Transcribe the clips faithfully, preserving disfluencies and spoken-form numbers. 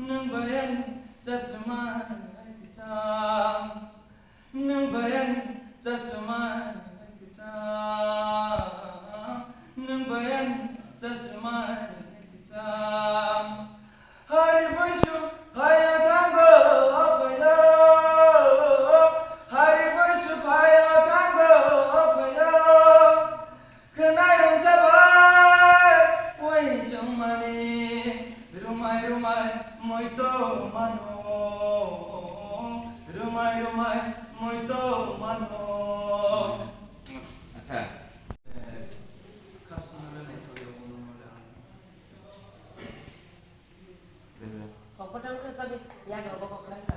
Nwng bai ani chasma kwcham. Nwng bai ani chasma kwcham. Nwng bai ani chasma kwcham. Hari buisu phaiya thango phaiya. Hari buisu phaiya thango phaiya. Khwnai rwngsa bai ui chwngmani, rumai rumai moito mano, rumai rumai moito mano. Acha. Khapsana le naithoyo bono mole ang. Kok pwtang khe chabi, yagra bo kok khlai sa.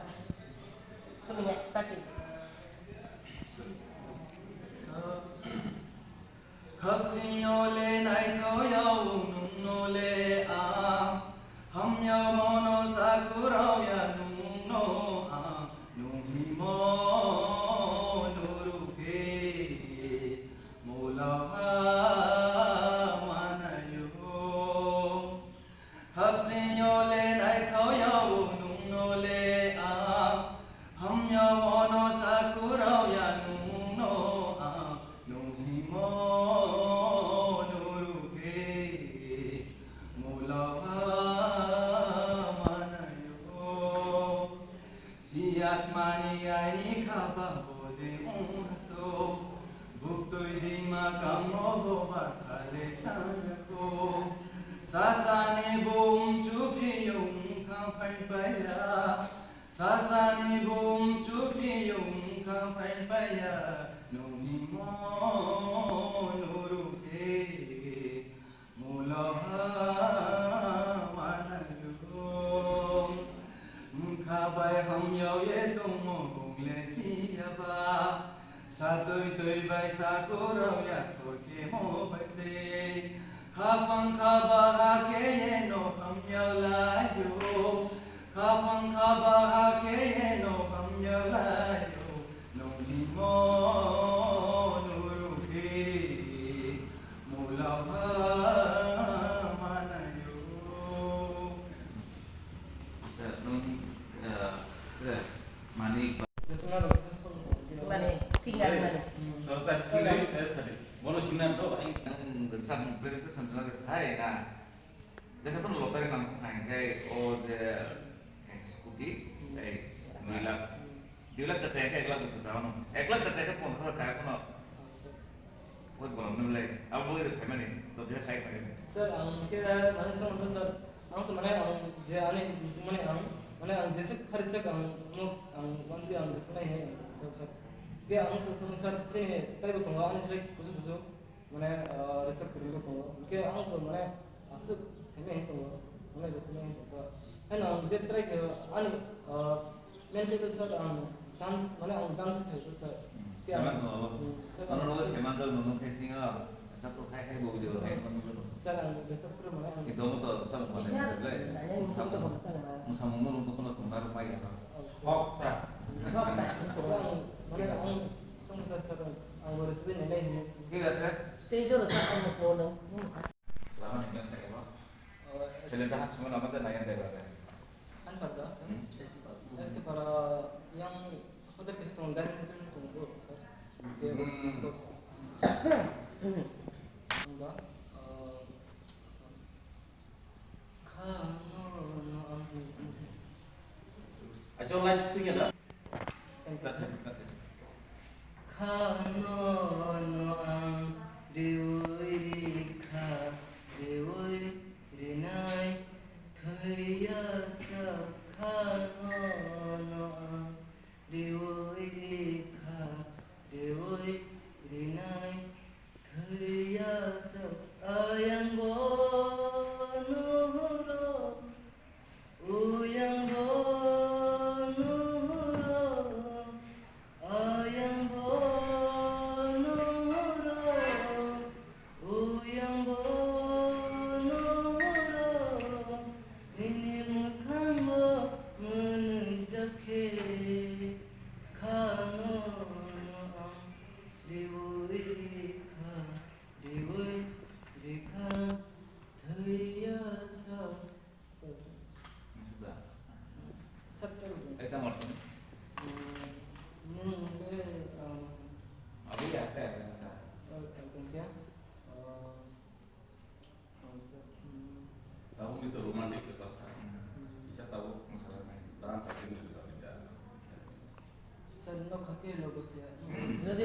Kami ya, chabi. Khapsingyo le naithoyo nungno le ang, hamya mono sakurao ya nungno ang, nunghimo nurukhe molaha manayo. Khapsingyo le naithoyo nungno le ang, hamya mono sakurao ya nungno ang, nunghimo nurukhe molaha manayo. Siyat mani aini khaba bole ungso, buktui dima kamo hoba khale changko. Sasani bum chuphi yung kha phain paya, sasani bum chuphi yung kha phain paya, nunghimo nurukhe molaha manayo. Wngkha bai hamyao ye tongmo gungle siyaba. Satui tui bai sakurao ya thorkhe mo bai se. Khapang khaba hakhe ye no hamyao layo. Khapang khaba hakhe ye no hamyao layo. Nunghimo nurukhe molaha manayo. Acha, nung, eh, eh, mani ba- Mane, singer mane. Sorkar sini, eh, sorry. Bono singer do, ai. Ang sam presentation hai na. Jesa to lottery nang nang jai o je kaisa scooty, eh, dui lakh. Dui lakh kachai khe ek lakh kachai ano. Ek lakh kachai khe ponchash hajar kaya kono. Boi bolong nung le. Abo boi rw phaimani. Dot hajar sai phaimani. Sir, ang khe mane song sir. Ang to mane ang je ani bising mane ang mane ang jesuk phari jak ang no ang wansuk ang bising nai hai to sir. Khe ang to song sir chini taibo tongo ani slai kusu kusu. Mane, ah, rwchap kwrwngbo tongo. Hwnkhe ang to mane aswk simi tongo. Mane rwchapnai hwnkhe to. Haino ang je try khe ani, ah, main khe to sir ang dance, mane ang dance khe to sir. Hmm. Khe ang, sima tongo abo. Hmm, sir, ano ang rogo sir sima tongo nung khe singo. Rwchap to khai khai bo video khai hmm, manu. Sir ang rwchap phuru mane ang. Ito mo to rwchap mane. Sir, sir, le. Nanya ni musamung to musamung. Musamung no rung to kono sumbar mai ya. Oh, sir. Hok ta. Hok ta. Sir ang, mane ang, song ta sir ang. Ang bo rwchapwi nainai hwnwi. Thik ase. Stage-o rwchapma moso nung, nung sa. Lama ni mesa eba. Oh, es- Selenta hak semua lama dan nayan dai berada. An pada, sir? Hmm. Es ke para yang hotel ke setengah dari hotel tunggu, sir. Dia hmm. Bagus, sir. Enggak. Eh, Acha, light thwngya da? Khano no ang riwi rikha, riwi rinai thwiya sak khano no ang riwi rikha, riwi rinai thwiya sak ayang bo nuhuro, uyang bo nuhuro, ayang bo nuhuro. Uyang bono horo, nini mwkhang o mwnwi Nwng hwnkhe, um, Abo ya khe, ya khe. Oh, thank you. Oh, oh, sir. Hmm. Tabuk ni to romantic kwchak kha. Hmm. Kisa tabuk mwsajak nai. Dance acting ni kwchak ni da. Sir, no kha khe logo se. Jadi,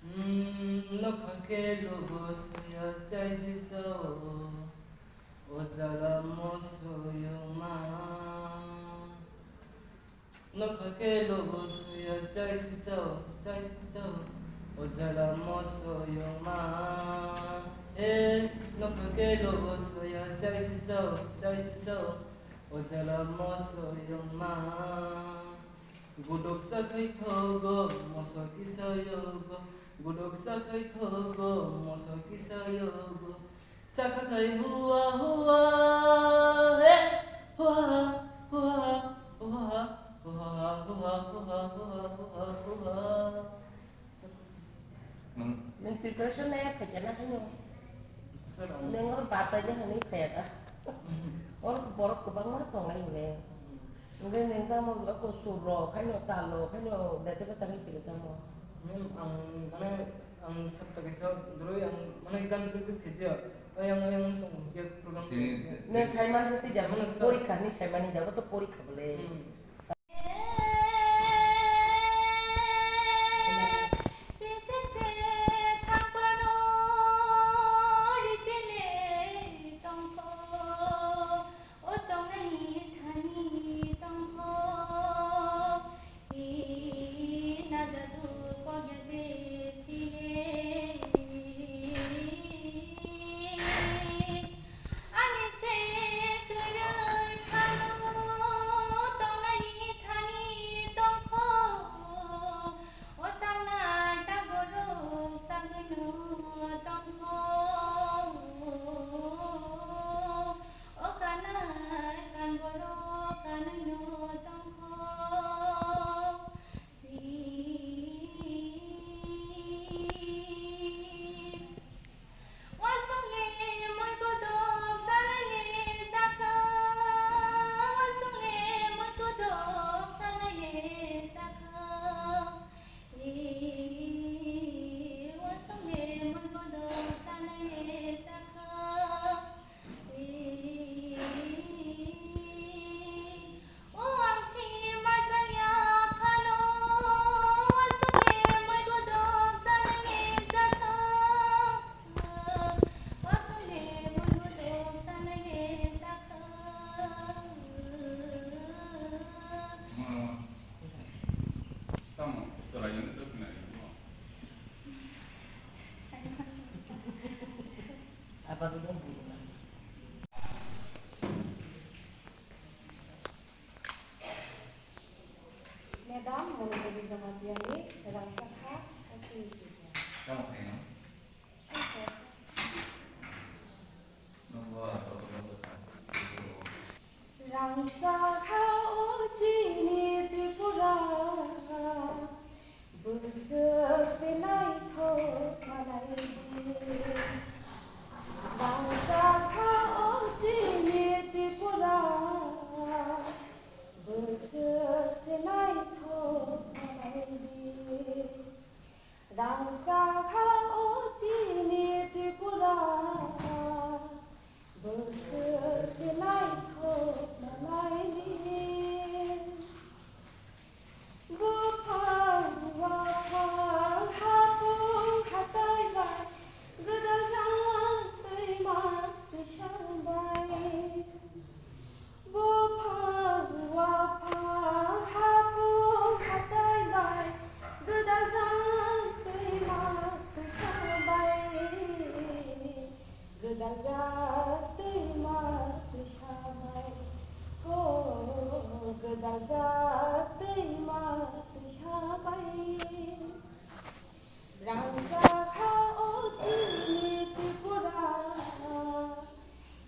hmm, no kha khe logo se ya, sai si sa o. O jala mosoyongma. Nokha khe lobo suya sai sisao, sai sisao. O jala mosoyongma. He, nokha khe lobo suya sai sisao, sai sisao. O jala mosoyongma. Gudok sakhai thogo, moso kisa yogo. Gudok sakhai thogo, moso kisa yogo. Sakhakhai hua hua, he, hua, hua, hua, hua. Nwng, nwng preparation nai khaikha na khaino? Sir, ang nwng oro batai de hwnwi khaya ta? Oro borok kwbangma tonglai hwnwi. Hwnkhe nwng tamo oko sur rok khaino, tal rok khaino, bete bete khe kiri samo. Mem, ang, mane, ang sapta kaisa doroi ang, mane, gan practice khaijak. Ayang, ayang tong, hwnkhe program. Tini, tong. Nwng saimani tei jabo to porikha hinwi saimani, jabo to porikha bole. Hmm. O tongnani thani tongkho, ina jadu kogya de sile. Ani se kwrwng phano tongnani thani tongkho, o tangnai ta borok tangwino tongkho. O kanai kan borok kanwino tongkho. Wasung le moi kodok sanai le sakha. Wasung le moi kodok sanai le sakha. Wasung le moi kodok sanai le sakha. Madam, Monodevi Jamatia ni rangchakha, o chini Tripura. Tamo khaino? Tamo khaino? Nokbar, rangchakha o chini Tripura. Bwswk se naithok manai di. Rangchakha o chini Tripura. Bwswk se naithok manai di. Rangchakha o chini Tripura. Bwswk se naithok manai di. Buphang, waphang, hapung, hatai bai, gwdal jang twima twisa bai. Buphang, waphang, hapung, hatai bai, gwdal jang twima twisa bai. Gwdal jak twima twisa bai, ho, gwdal jak twima twisa bai. Rangchakha o chini Tripura,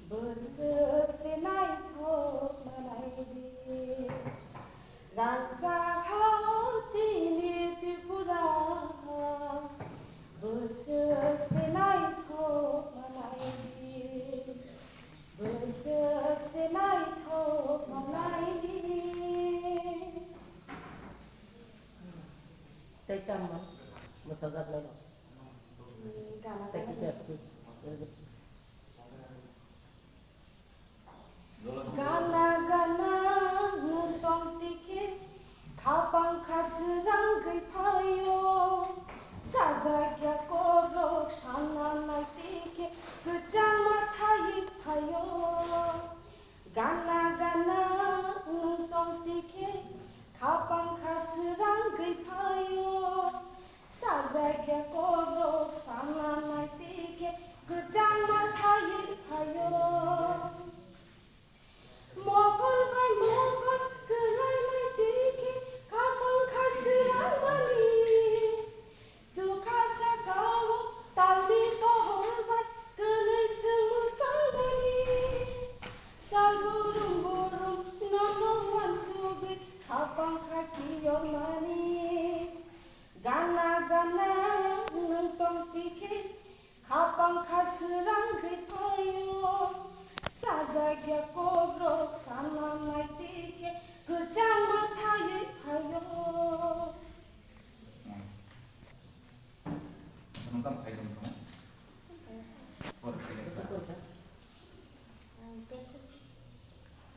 bwswk se naithok manai di. Rangchakha o chini Tripura, bwswk se naithok manai di. Swk se naithok manai di. Tei tamo mwsajak nai rok. Tei kisa si. Gana gana nwng tong tikhe, khapang kha srangwi phaio. Sajak ya kokrok sana nai tikhe, kwchangma thaiwi phaio. Gana gana nwng tong tikhe, khapang kha srangwi phaio. Sajak ya kokrok sana nai tikhe, kwchangma thaiwi phaio. Mokol bai mokol kwlai lai tikhe, khapang kha srangmani. Chukha sakao talni tohor bai kwlwi chwng mwchangmani. Sal burum burum nono wansugwi khapang kha kiyormani. Gana gana nwng tong tikhe, khapang kha srangwi phaio. Sajak ya kokrok sana nai tikhe, kwchangma thaiwi phaio. Nwng tamo khai tong tong? Por khai tong tong.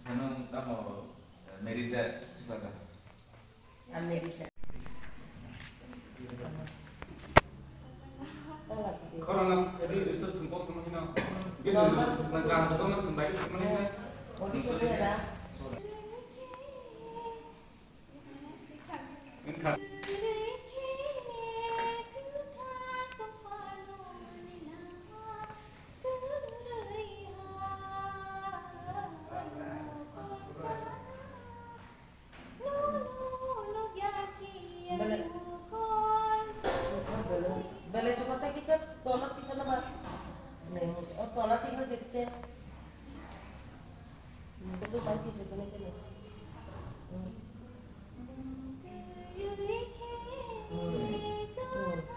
Nwng tamo, eh, merit da chukla da? Ang merit da. Khorang am kadi research sung kok sung hino. Gini research sung kang kosong sung bai sung hino. Audition da. Belai, belai tu kata kisa tola kisa na ba. Ning, oh, tola tinggal di sini. Betul kan kisa sini sini. Hmm. Hmm. Hmm.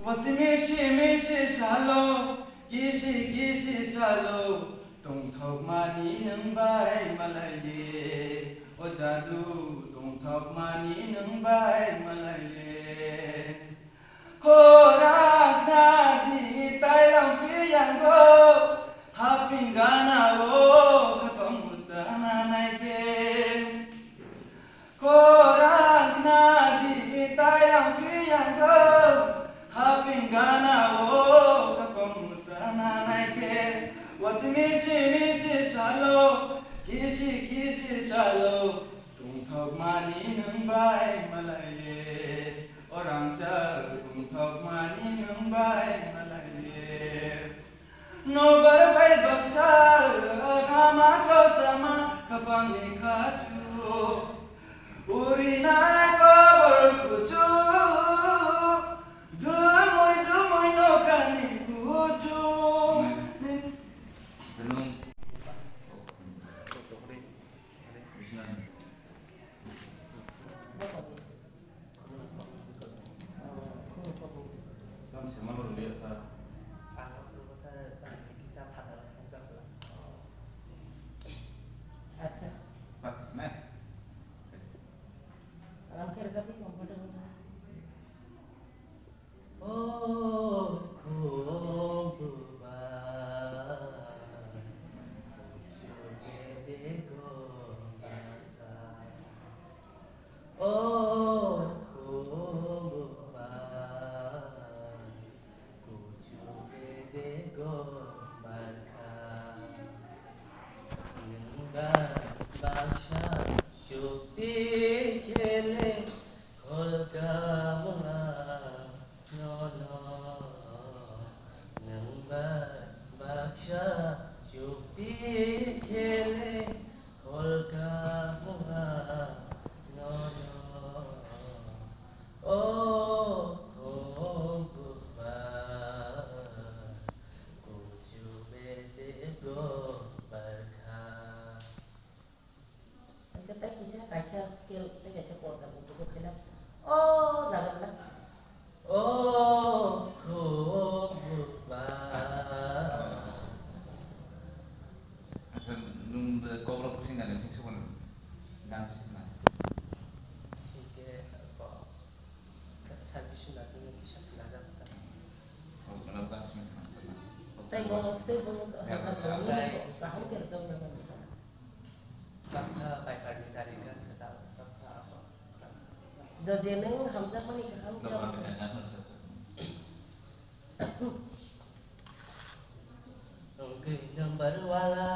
Watwi misi misi salo, kisi kisi salo, tongthokmani nwng bai malai le, o jadu, tongthokmani nwng bai malai le. Khorang khna di tailam phiyango, haping gana o khatong musana nai khe. Kisi salo tongthokmani nwng bai malai le, o rangchak tongthokmani nwng bai malai le. Nobar bai baksa hama sosama khapangni khachu, urinai kobor kuchu, dumui dumui nokani kuchu. Acha. Start kisa na? Ram khe rwjak di comfortable. O khumbuba, chubede gomaka. O khumbuba, chubede gomaka. Nwng ba baksa chukti khele kholka mwnga nono. Nwng ba baksa chukti khele kholka mwnga nono. O khumbuba, kuchubede gomaka. Kaisa tei kisa, kaisa scale tei kaisa korda bukubo khaina. O jaga na. O khumbuba. Asa nwng kokrok singna le sing sukun dan singna. Singke ko sa sa bisu na nwng kisa khna jak ta. Oh, kana dan sing. Tei bo tei bo. Ya, ya. Kaham khe rwchapna. Baksa bai bai ni dari kan kata baksa apa? Do je nwng hamjakmani kaham khe. Wngwi number wala,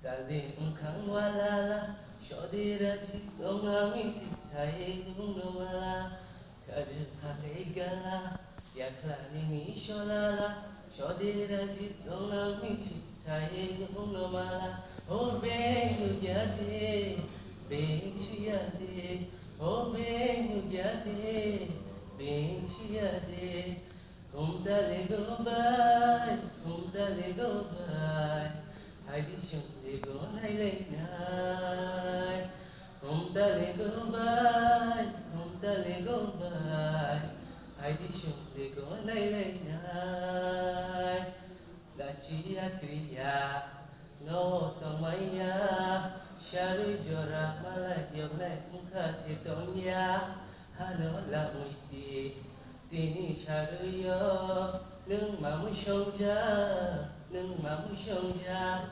daldi wngkhang wala la, sodi raji wngwi si sai nungno mala, kajak sakai gala, yakla nini solala, sodi raji wngwi si sai nungno mala, o beng nugya de, beng siya de, o beng nugya de, beng siya de. Khumtale go bai, khumtale go bai, haidi chwng de go nailainai. Khumtale go bai, khumtale go bai, haidi chwng de go nailainai. Lachiya kriya no tongmaiya, sarui jora malai yoknai wngkha tongya, hano lamui di. Tini saruyo, nwng mamui songja, nwng mamui songja.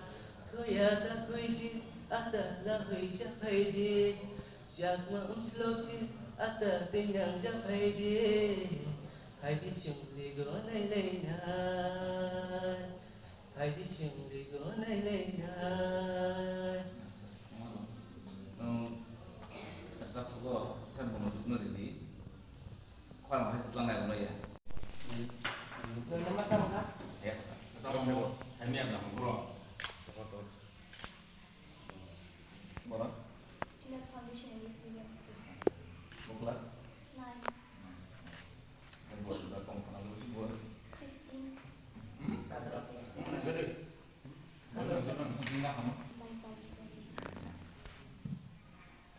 Khuya ta khuisi, ata la khuisa phaidi. Jakma umslopsi, ata tinang ja phaidi. Phaidi chwng ligo nailainai. Phaidi chwng ligo nailainai. Nwng, asa phugo, asa bono dukno ridi. Khorang hai kwtlang lai wngya. Doi number tamo kha? Ya. Tamo saimya na bro. Boro? Sinat Foundation English Medium School. Bo class? Nine. Bo da kong kana bo si bo. Fifteen. Hmm? Boro da kong kana bo si bo. Bye bye.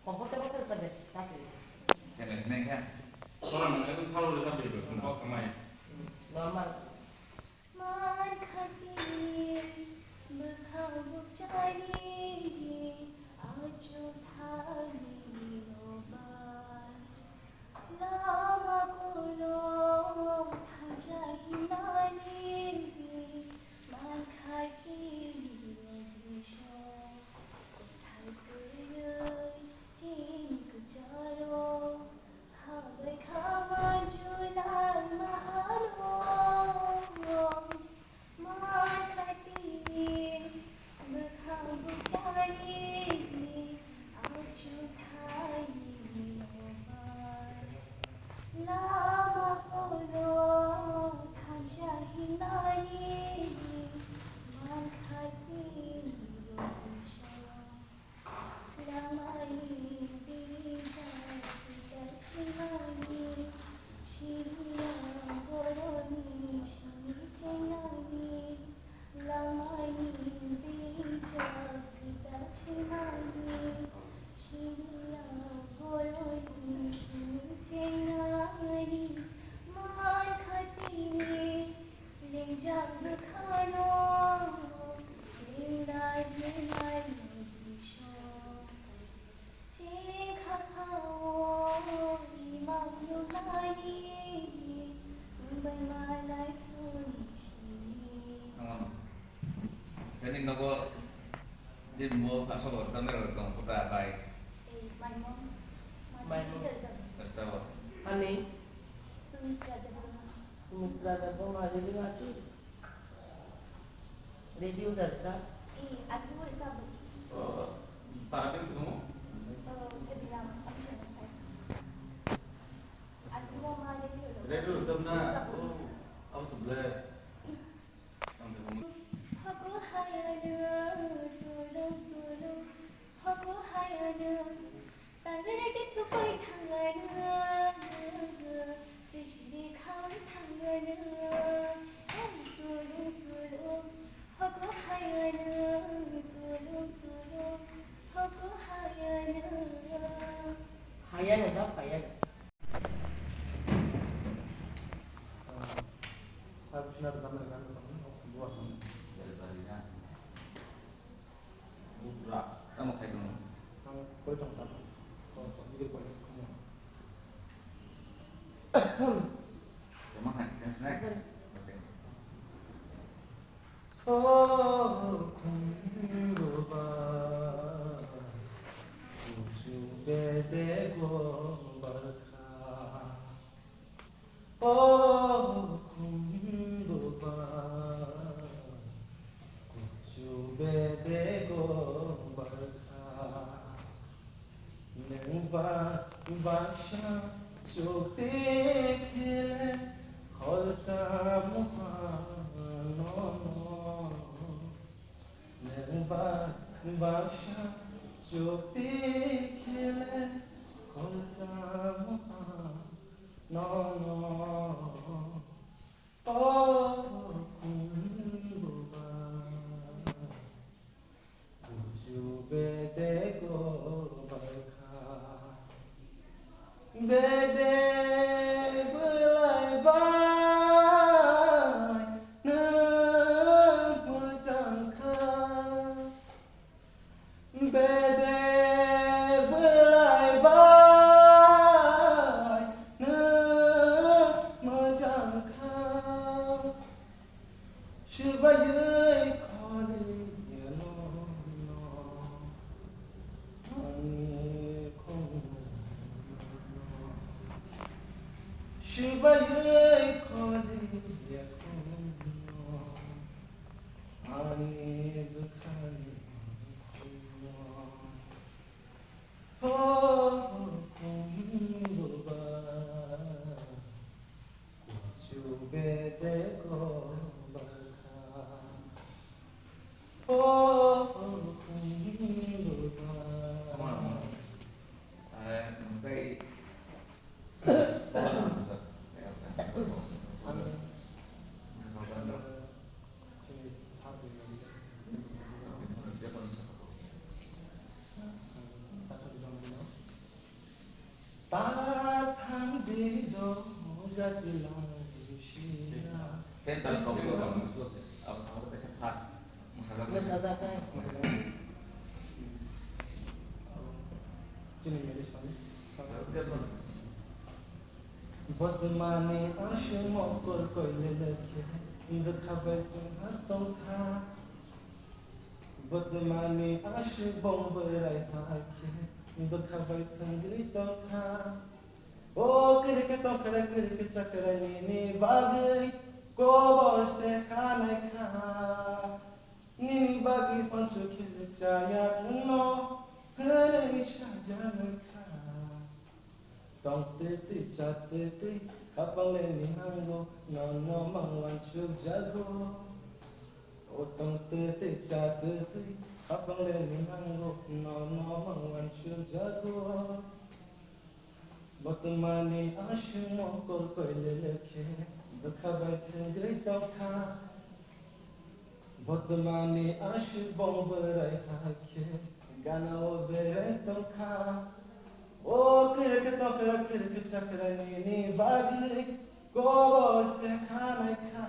Komporte komporte tadi, tapi. Challenge naikha. Sora nang ekdom salo resa phi bwswng kok samai. Normal. Man khati bwkha bukchani achu thani nobar. Lama kuno thaja hinani man khati rodisho. Kothai khurui chini kucharo khabai khama julang mahalo. Nogo din mo asok rwchapnai rok tong kho ta bai? Eh, my mom. My mom. Rwchabo. Ani? Sumitra Debbarma. Sumitra Debbarma, radio artist? Radio darka? Eh, ani mo rwchabo. Oh, para din tumo? Oh, Sabina, ani mo rwchabo. Ani mo ma radio rwchabo. Radio rwchapna? Rwchabo. Oh, abo se ble. Hago hayano, tulung tulung, hago hayano, tangrege thupai thangano, tejini khawi thangano, hey tulung tulung, hago hayano, tulung tulung, hago hayano. Hayano da, hayano. Sir, bwswk na rwchapnai rwchapnai, buwa khamni. Tamo khai tong? Ang koi tong tamo. Ko, ko, digi koi na sakmo. Tamo khai, chance nai. Sir. O khumbuba, kuchu bedego barkha. O khumbuba, kuchu bedego barkha. Nwng ba baksa chukti khe khol kamu hano. Nwng ba baksa chukti khe khol kamu hano. O khumbuba, kuchu bedego barkha. Bedek belai bai nwng mwchang kha. Bedek belai bai nwng mwchang kha. Swbaiwi kholiya nono ani khumbuno. Swbaiwi kholiya khumbuno. Ani bwkhani khumno. O khumbuba, kuchu bedego barkha. O khumbuba. Come on, come on. Eh, tei Ta thang di do gati lang sina. Sen tan kau ko bang explosive. Apa sama tu pesa fast. Masalah. Masalah kan? Masalah. Sini, Mary, sorry. Sorry. Botmani aswk mokol koile lekhe, bwkha bai tongha tongkha. Botmani aswk bong bwrai hakhe, bwkha bai thangwi tongkha. O kwrwikhe tongkhara, kwrwikhe chakhara nini bagwi kobor se khanai kha. Nini bagwi pansu khilwi chaya wngno hwnwi sajaknai kha. Tongtwtwi chatwtwi khapang le ninango nono mangwan sukjago. O tongtwtwi chatwtwi khapang le ninango nono mangwan sukjago. Botmani aswk mokol koile lekhe bwkha bai thwngwi tongkha. Botmani aswk bong bwrai hakhe gana o berai tongkha. O kwrwikhe tongkhara kwrwikhe chakhara nini bagwi kobor se khanai kha.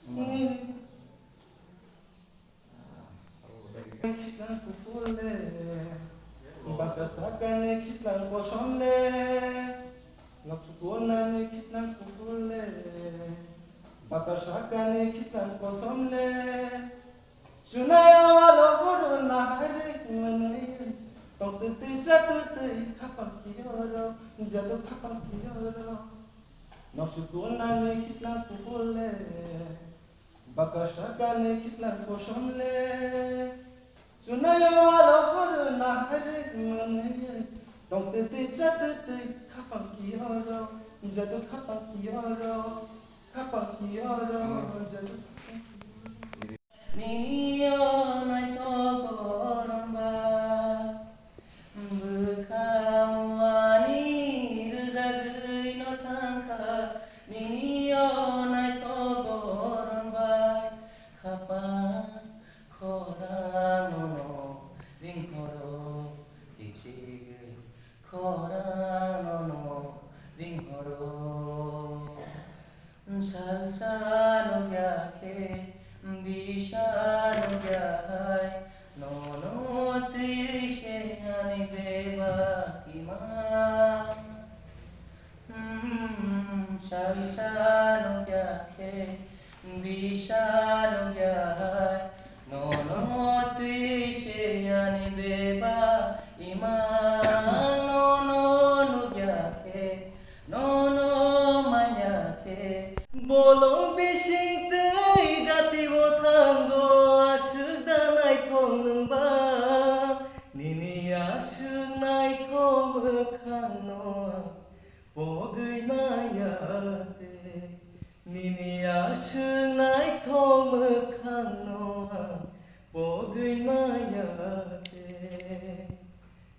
Nini Khislang kuphur le, baka sakani khislang kosom le, noksukunani khislang kuphur le, baka sakani khislang kosom le, Chunaya walo horo nahari manwi, tongtwtwi chatwtwi khapang kiyoro, jadu khapang kiyoro. Noksu kunani khisna kuphurle, bakasakani khisna kosomle. Chunaya walo horo nahari manwi, tongtwtwi chatwtwi khapang kiyoro, jadu khapang kiyoro, khapang kiyoro, jadu khapang kiyoro. Nini o naithok goron bai, bwkha muani rwjagwi no thangkha. Nini o naithok goron bai, khapang khorang no ringkhoro, kichigwi khorang no ringkhoro. Salsa nukya khe, bisa nukya hai, nono twi se ani beba ima. Hmm, salsa nukya khe, bisa nukya hai, nono twi se ani beba ima. Nono nukya khe, nono manya khe, bolong bising twi gati bo thango, aswk da naithok nwng ba, nini aswk naithok mwkhang no pogwi maya te, nini aswk naithok mwkhang no pogwi maya te.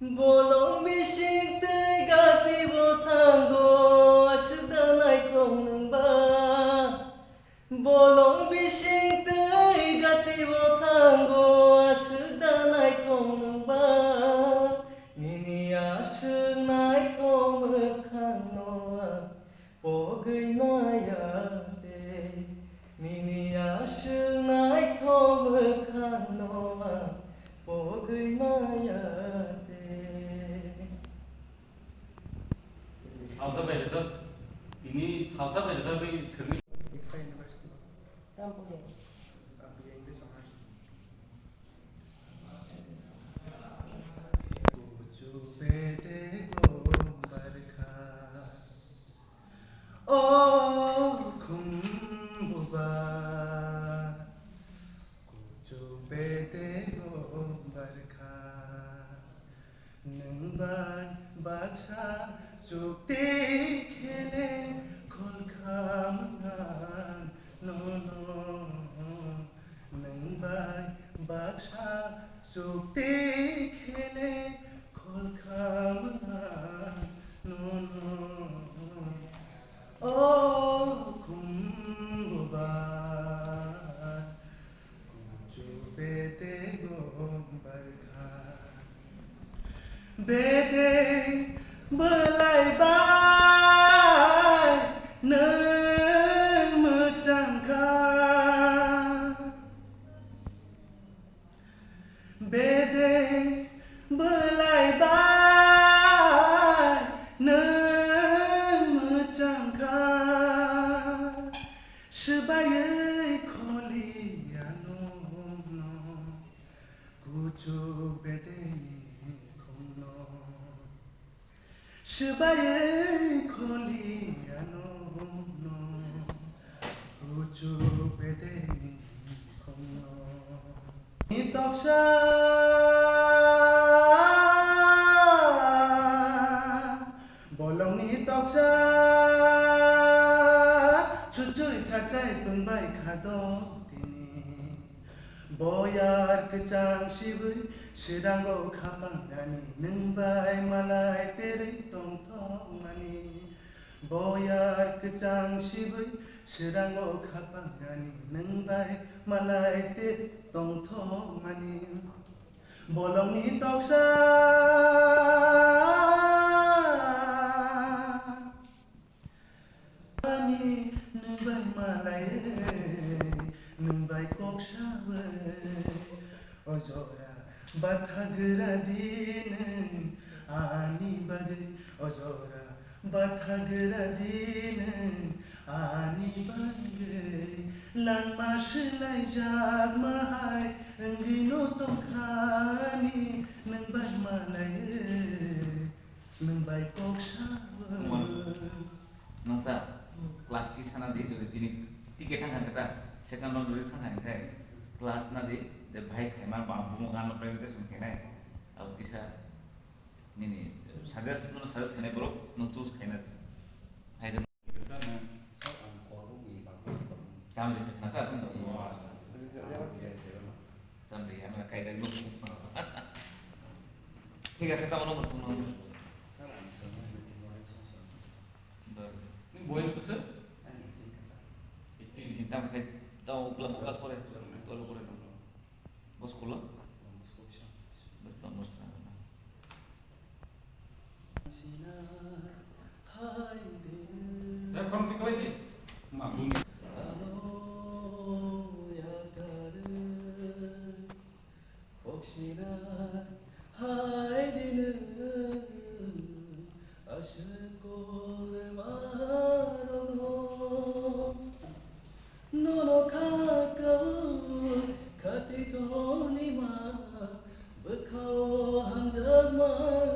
Bolong bising twi gati bo thango, aswk da naithok nwng ba. Bolong bising twi gati bo thango, aswk da naithok nwng ba. Nini aswk naithok mwkhang no pogwi maya te, nini aswk naithok mwkhang no ang pogwi maya te. Salsa bai rwjak, tini salsa bai rwjak bai swrwngwi. Tampude. Kuchuk bete gom barkha. O khum buba, kuchuk bete gom barkha. Nwng bai baksa chukti khele khol kha mwnang nono. Nwng bai baksa chukti khele khol kha mwnang nono. O khum buba, kuchuk bete gom barkha. Bete bwlai bai nwng mwchang kha. Bede bwlai bai nwng mwchang kha, swbaiwi kholi ya nwng no, kuchuk bedeni khungno. Swbaiwi kholi ano no, kuchuk bedeni khungno. Ni toksa, bolongni toksa, chuchuri sachai pungbai khado tini. Boyar kwchang sibwi srango khapang ani, nwng bai malai terwi tongthokmani. Boyar kwchang sibwi srango khapang ani, nwng bai malai terwi tongthokmani. Bolongni toksa. Ani nwng bai malai, nwng bai kok sawi, o jora bathagra di nwng ani bagwi, o jora bathagra di nwng Ani bagwi langma swlaijakma hai wngwino tongkhani nwng bai malaiwi, nwng bai kok sawi. Nwng ta class ki sana di, dori tini ticket thang thang ta, second round dori thang thang khai class na di, de bhai khaima ba bumo gano presentation khainai, abo kisa nini suggest, mano suggest khainai borok, nwng choose khaina hai. Chamri, nata, chamri, ano kaida nuk. Thik ase, tamo number sung. Sir, ang sir, ang sir. Boys ko sir? Ang eighteen ka sir. Eighteen. Eighteen, tamo khai, tamo class, class kore, twelve kore. Bo school o? Bos to bos ta. Eh, phone pick up di. Ma, bumi. Nono kha kaui khati tongni ma, bwkhao hamjakma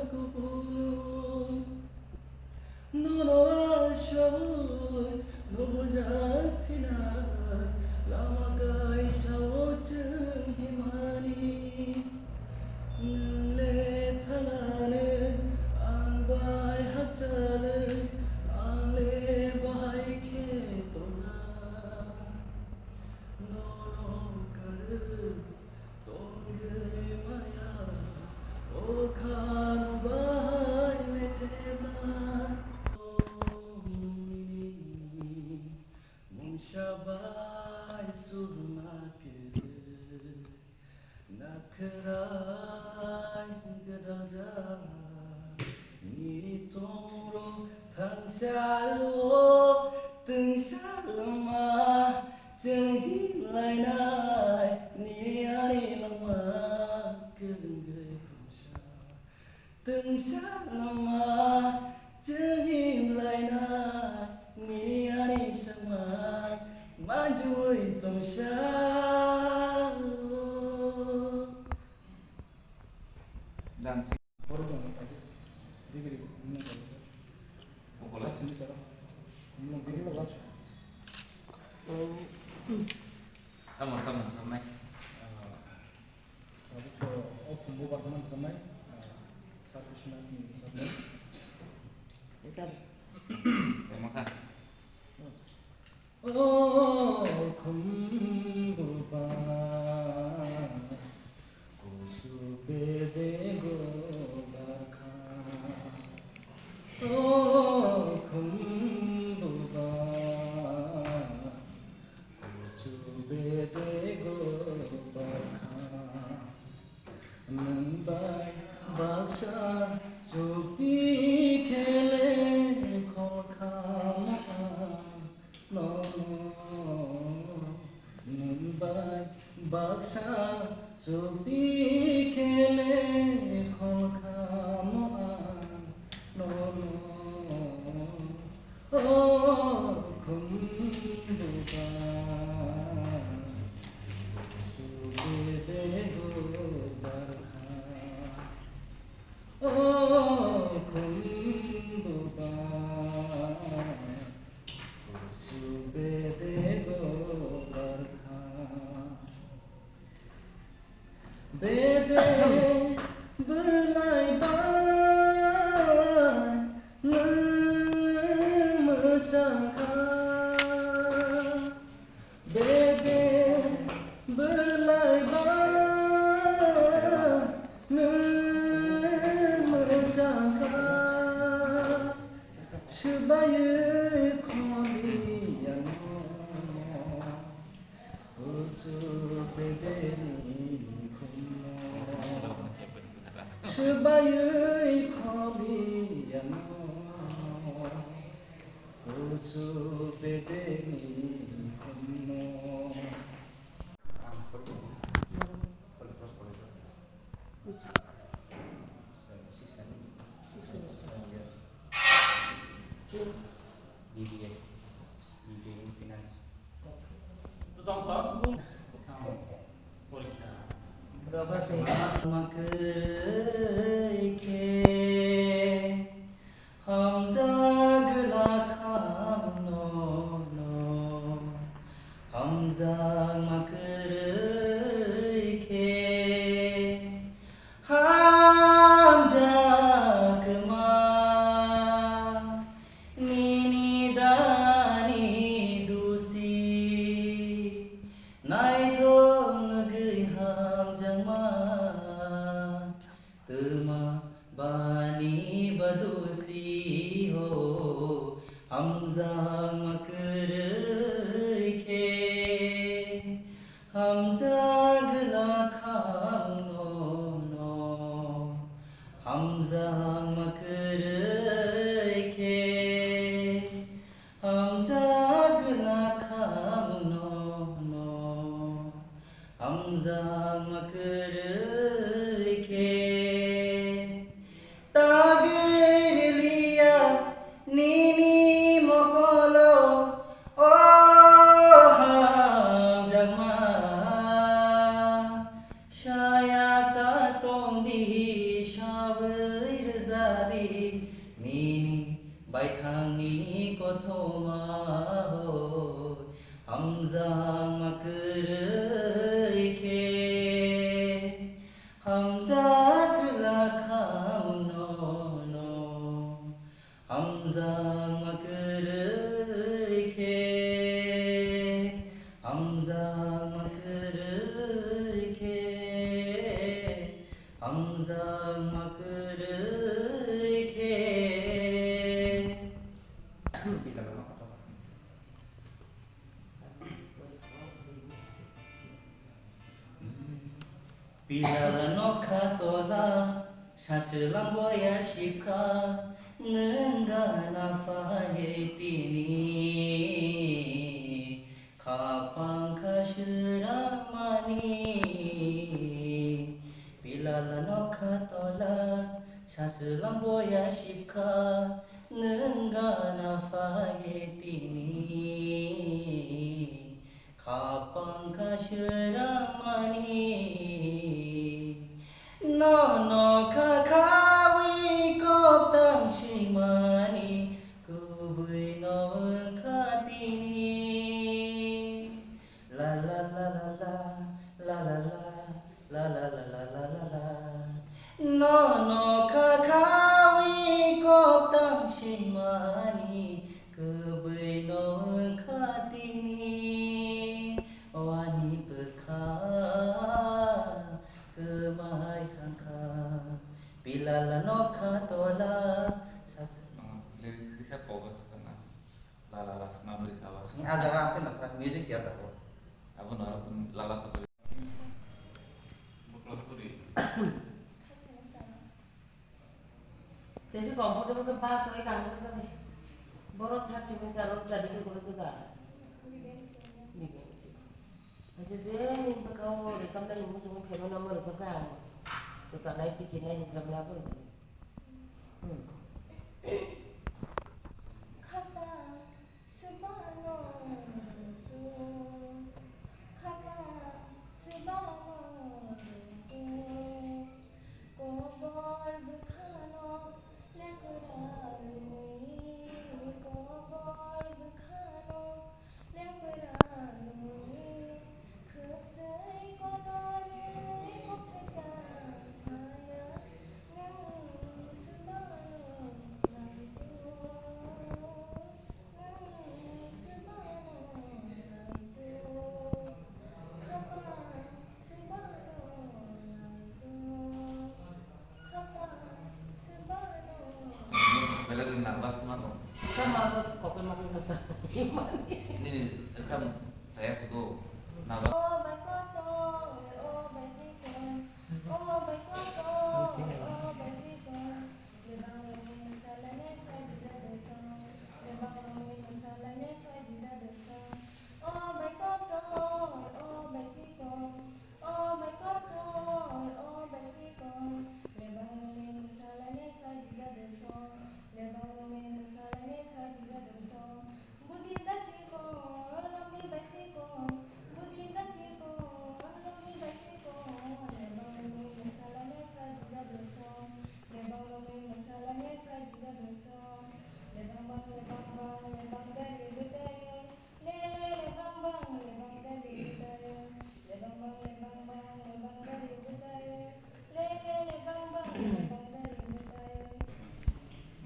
kupulung. Nono asaui nubujak thina, lama kaisao chwng himani. Nwng le thangano, ang bai hakchalo, ang le bahai khe tongna. Nono karwi tongwi maya, o khano bahai methebna. Tongni mungsa bai sujuna kwrwi. Nakhrai gwdaljak nini tongrok thangsa o twngsa lama chwng hinlainai nini ani lama kwrwngwi tongsa. Twngsa lama chwng hinlaina nini ani sangma manjui tongsa. Dan si. Borok dong, tadi. Digi, digi, ini apa sih? Bukola. Sini, sana. Ini, ini, ini. Tamo, tamo, tamo. Ah. Abo to o khumbu barmani sanai, ah, sir Krishna ni sir. Sir. Sama kha. O khumbu ba, kusu bede go barkha. O khumbu ba, kusu bede go barkha. Nwng bai baksa chukti khe le khol kha ma nono. Nwng bai baksa chukti khe le khol kha ma nono. O khumbu ba, kusu bede go barkha. O khumbu ba, kusu bede go barkha. Bede bwlai ba nwng mwchang kha. Bede bwlai ba nwng mwchang kha. Swbaiwi kholi ya no. Kusu bedeni khumno. Swbaiwi kholi ya no. Kusu bedeni khumno. Which? Six semester. Six semester. Yes. Stream? B B A. Makwrwi khe hamjak lakha nono, hamjak makwrwi khe hamjak ma nini dani dusi. Naithok wngwi hamjakma twma bani badusi ho, hamjakma kwrwi khe hamjak lakha nono, hamjakma kwrwi khe hamjak lakha nono, hamjakma kwrwi khe tagwi rwliya nini mokolo, o hamjakma. Saya ta tongdi, sawi rwjadi nini baithangni kothoma hoi, hamjakma kwrwi khe hamjak lakha nono. Hamjakma kwrwi khe, hamjakma kwrwi khe, hamjakma kwrwi khe. Pilala nokha tola, saswlang boyar sipkha, nwng gana phaiwi tini. Khapang kha swrangmani. Pilala nokha tola, saswlang boyar sipkha, nwng gana phaiwi tini. Khapang kha swrangmani, nono kha khawi kok tang swimani, kubui no wngkha tini. La la la la la, la la la. La la la la la la la. Nono kha khawi kok tang swimani, kubui no wngkha tini. O ani bwkha kwmai thangkha, pilala nokha tola sas- Lyrics kisa pogo thangkha na. La la la, swnamwi rwkha ba. Ni ah jaga ang tei masa music siya jago. Abo no, la la to. Bukla puri. Tei se comfortable khe bus bai kaham khe jani. Borok thak simi jaro tadi khe golo jaga. Ni beng si. Acha je ni bwkha o rwchapnai ni muchungo phaimanama rwchapkha ang. Rwchapnai tiki nai ni bwkha bo rwchapnai. Hmm. Khapang swbano rwngtu, khapang swbano rwngtu, kobor bwkhano lepra rwwi, kobor bwkhano lepra rwwi, khwksui kotorwi kokthaisa saya, nwng swbano naitu, nwng swbano naitu, khapang swbano naitu. Belai nervous ma tong. Sama bos kopi mati nasa. Nini sam saya kudu nervous. O bai kotor, o bai sikon, o bai kotor, o bai sikon. Lebang rumi masala ne fai dija doso. Lebang rumi masala ne fai dija doso. O bai kotor, o bai sikon. O bai kotor, o bai sikon, lebang rumi masala ne fai dija doso, lebang rumi masala ne fai dija doso. Budi da sikon, romdi bai sikon, budi da sikon.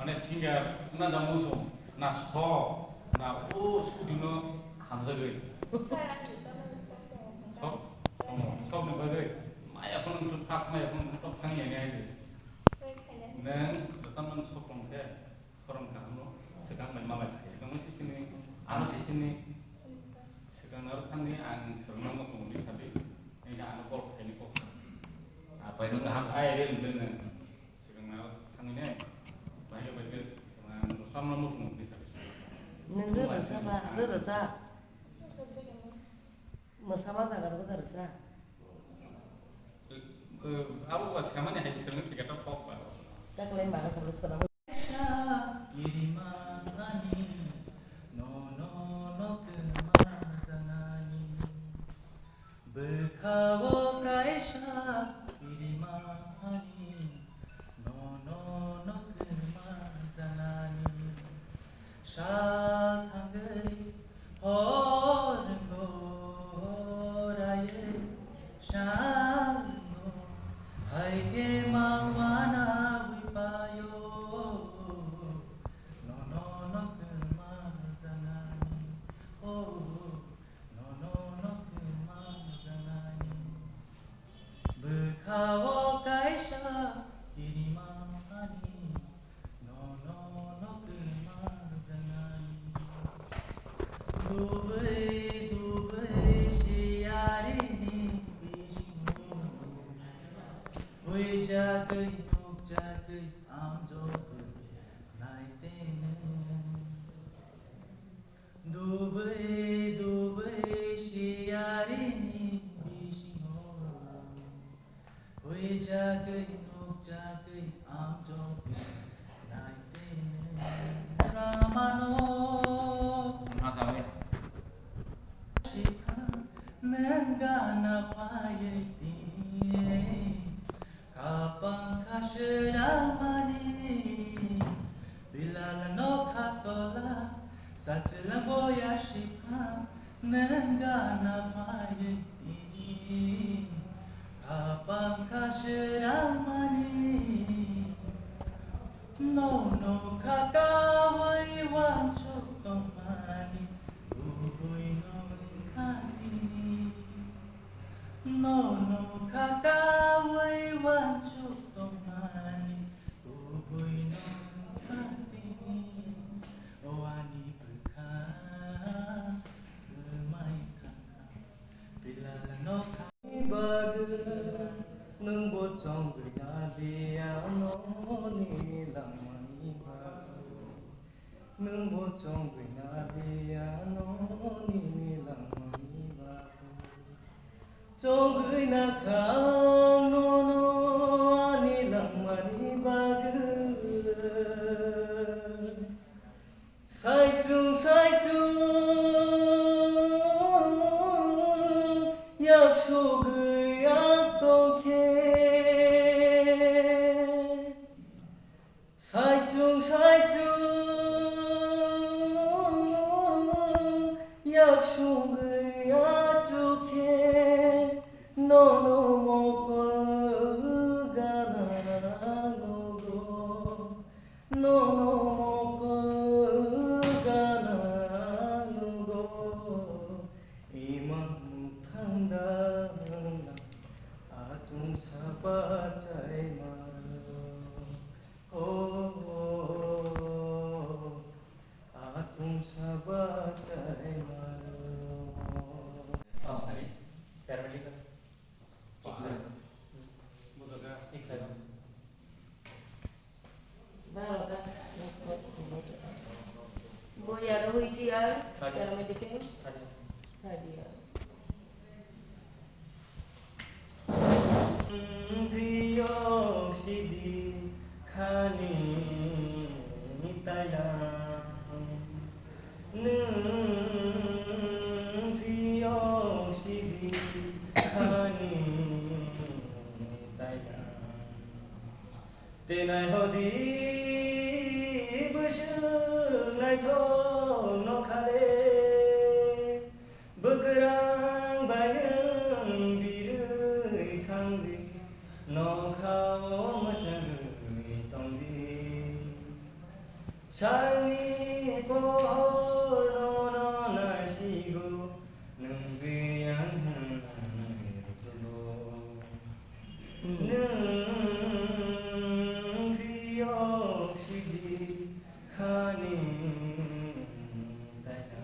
Mane singer na da muso na so na o scooty no hamjagwi. Sok, sok, sok ni bagwi. Maya phone tu pas maya phone tu thang ya ni aise. Neng da saman sok tong khe. Khorang kaham no, swkang bai malai, swkang no sisini, ano sisini, swkang naro thangni ang swkang no muchung di sadi, nini ano call khaini kok sa. Apa itu kaham? Ai, re, re, re. Swkang naro thangni ne, bahai bai ke, swkang no sam no muchung di sadi. Neng re rasa ba, re rasa. Masa ma jaga ro da rasa. Eh, abo ba swkang mani hai swkang ni ticket kok ba. Taklai ma ka rasa. Kaisa kirimani, nono no kwma janani. Bwkhao kaisa kirimani, nono no kwma janani. Sal thangwi hor wngwi raiwi sal wngwi hai khe ma uanaui paio. Nono no kwma janani, oh, nono no kwma janani. Bwkhao kaisa kirimani, nono no kwma janani. Dubui, dubui siyarini bisingo. Huijagwi, nukjagwi, amjogwi, naiteno. Dubui, dubui siyarini bisingo. Huijagwi, nukjagwi, amjogwi, naiteno. Ramano. Sikha, nwng gana phaiwi tini. Kapang kha swnamani, bilal no kha tola, sachwlang boya sikha, nwng gana phaiwi tini. Kapang kha swnamani, nono kha kaui uansuk tongmani, kubui no wng kha tini. Nono kha kaui uansuk tongmani, kubui no wng kha tini. O ani bwkha kwmai thang kha, bilal no kha bagwi nwng bo chongwi na di ano nini langmani bagwi. Nwng bo chongwi na di ano nini langmani bagwi. Chongwi na kha nono ani langmani bagwi. Saichung saichung yak sogwi yak tong khe. Saichung saichung yak sungwi achuk khe nono mokol gana nugo, nono mokol gana nugo. Imang muthang dang atung sapa chai maro. Oh, atung saba chai maro. Oh, hari. Paramedical. Oh, hari. Six seven. Boya ro hui chi ar. Hari. Paramedical. Hari. Third year. Nwng phiyok sidi khani tailang. Nwng phiyok sidi khani tailang. Tenai hodi bwswk naithok nokha le, bwkrang bai nwng birwi thangdi, nokha o mwchangwi tongdi. Salni pohor nono nasigo, nwng biyang hwnwi rwtugo. Nwng phiyok sidi khani taina.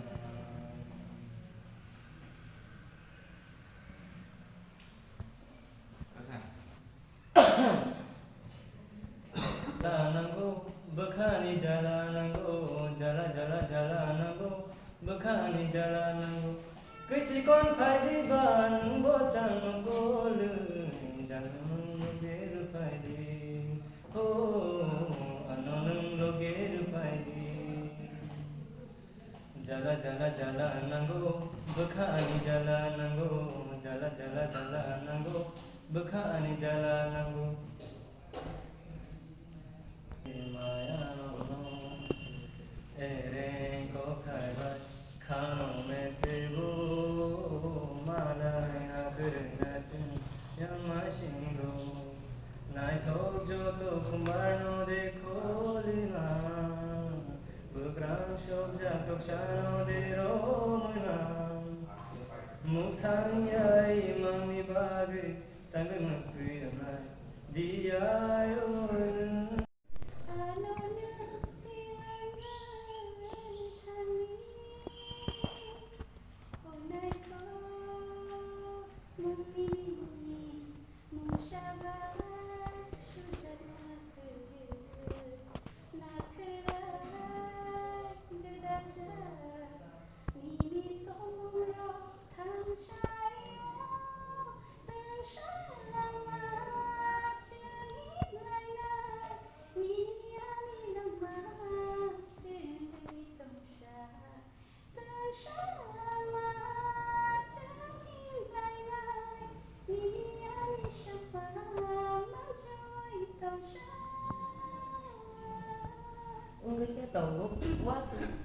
Jala nango, bwkhani jala nango, jala, jala, jala nango, bwkhani jala nango. Kichikon phaidi ba nwng bo changno golwi, jala nwng loge rw phaidi. Ho, ano nwng loge rw phaidi. Jala, jala, jala nango, bwkhani jala nango, jala, jala, jala nango, bwkhani jala nango. Maya no no, ereng kokthai bai, khano mepebo, malai na kwrwina chwng yama singo. Naithok joto khumbarno de kholima, bwkrang sokjak toksano de romwima. Mukthangyai mangni bagwi tangwi mwktwi rwnai diyayo. Ano nwng tei mangwi thangni, o naithok mungni mungsa bai sujakna kwrwi, nakhwrai gwdajak nini tongmungrok thangsari o. Tangsa lama chwngwi lainai, nini ani lama kwrwngwi tongsa. Tangsa lama chwngwi lainai, nini ani sapa manjui tongsa. Wngwi khe tongo, wasung.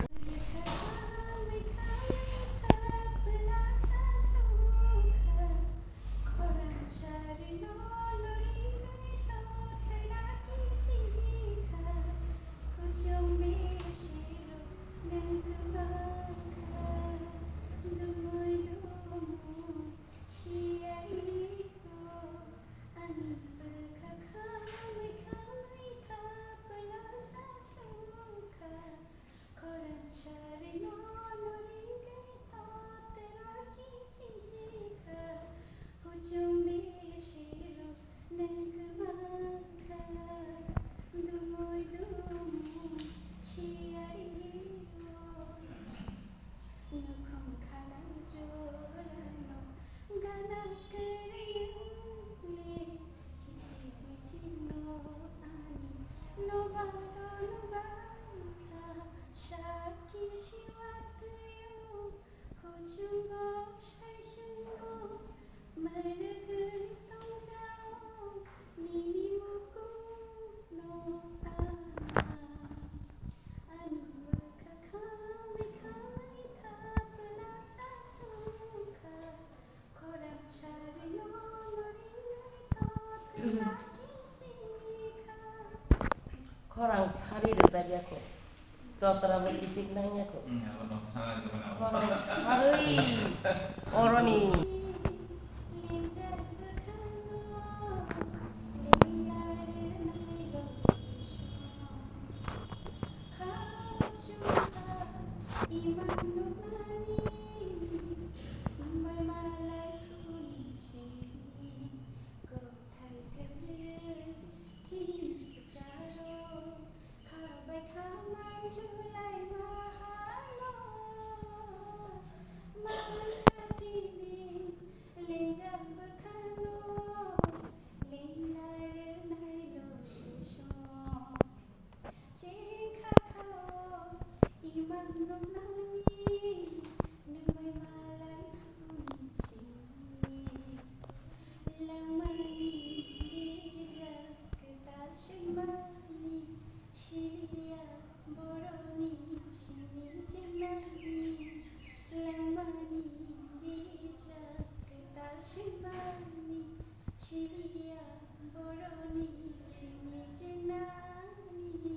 Siyari o ani bwkha khamwi khamwi thapla sa songkha. Khorang sari no no ringwi totera kichikha. Huchung bisi rok nwng kwmang kha. Dumui dumui siyari o. Nukhung khanai jorano gana kwrwngli kichik michikno ani nobaro nobaikha sakki siwa twiyo huchungo saichungo mwnwgwi tongjao nini mukungno ama. Ani bwkha khamwi khamwi thapla sa songkha. Khorang sari no no ringwi totera kichikha. Khorang sari rwjak ya kho. Totera bo kichik nang ya kho. Hmm, abo no sana jabana. Khorang sari. Oroni. Lengjak bwkhano lengla rwnai lo. Khao chukha imang nukmani, bai malai phuni simi, kokthai kwrwi chini kwcharo, kha bai kha manjulai mahalo, malai kha tini lengjak bwkhano, lengla rwnai lo resong. Chengkha khao imang nuknani, nukmai malai phuni simi. Langmani rijak kwtal swimani, siliya boroni simi chenani. Langmani rijak kwtal swimani, siliya boroni simi chenani.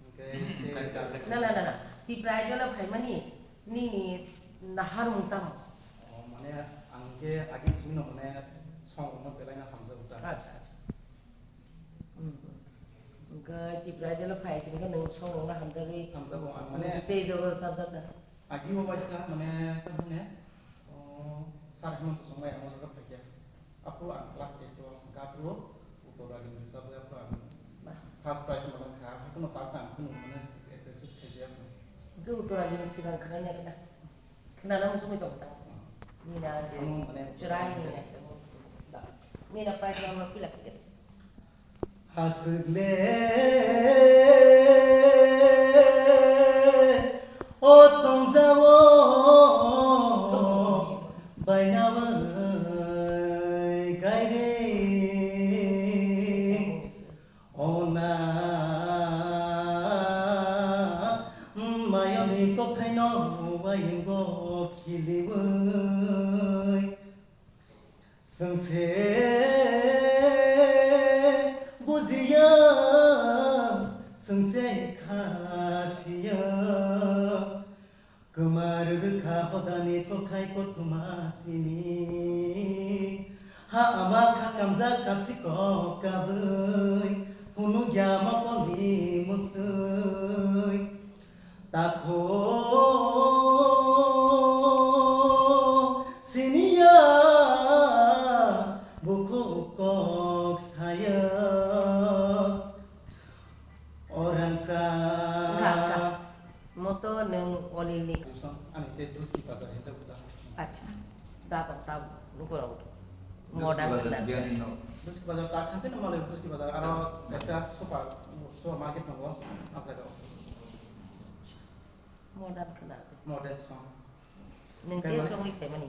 Hwnkhe, na, na, na, na. Tipra Idol o phaimani nini naharmung tamo? O, mane, ang khe agini simi no, mane, song rok no belai no hamjago ta. Acha, acha. Hmm, hmm. Hwnkhe Tipra Idol o phai sini khe nwng song rok no hamjagwi, hamjago, ang, mane, stage o rwchapjak da? Agi o waisa, mane, hwne, o, Sir Hemanta Songmai ang o jaga phaikha. Aphuru ang class eight o hwnkha, aphuru Uttor Ragini rwchapwi, aphuru ang first prize monkha, haikhe no tak ang kunu mane exercise khaijak. Hwnkhe Uttor Ragini swkang khwnaina khwna, khwnana muchungwi tongkha. Nina je, ano mane chwrai nina khwna. Nina prize number pila khwlai. Aswk le o tongjao bainawi kaire ona mayoni kokthaino wayungo khiliwi. Chwng se bujiya, chwng se kha siya. Kwmar rwkha hodani kothai kothoma sini. Ha ama kha kamjak kapsi kok kabwi, phunukya mokoli muktwi. Takho siniya bukhuk kok saya. Orangsa. Wngkha, wngkha. Moto nwng Onilni. Ani khe Duski Bazar hinsa buda. Acha. Da tong ta nukura utu. Modern bazar, khwna. Biani no. Duski Bazar ta thangkhe no malai Duski Bazar. Aro kaisa super, super market tongo. Asaka. Modern khwna. Modern song. Nwng je songwi phaimani.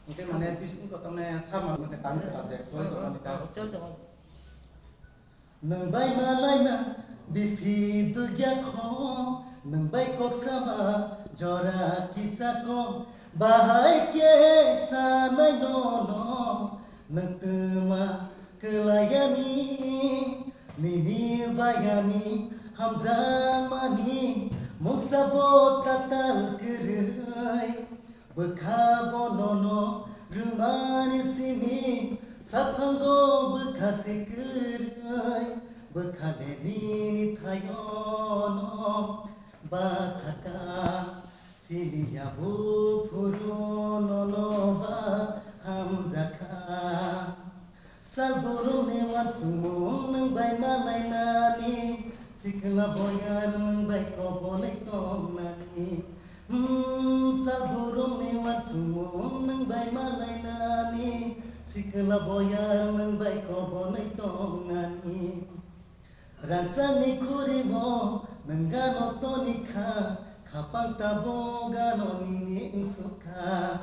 Hwnkhe mane bising kotorne sama hwnkhe tang kwtal je. Chol tongmani ta. Chol tongmani. Nwng bai malaina bisi dugya kho, nwng bai kok sama jora kisa kho, bahai khe sanai nono, nwng twma kwlayani, nini bayani hamjakmani, mungsa bo tatal kwrwi. Bwkha bonono rwmani simi, sakhango bwkha se kwrwi, bwkha le nini thayono bathaka, siliya buphuru nono ba hamjakha. Sal borokni uansukmung nwng bai malainani, sikla boyar nwng bai kobonai tongnani. Hmm, sal borokni uansukmung nwng bai malainani, sikla boyar nwng bai kobonai tongnani. Rangchakni khuri-o nwng gano toni kha, khapang tabuk gano nini wngsuk kha.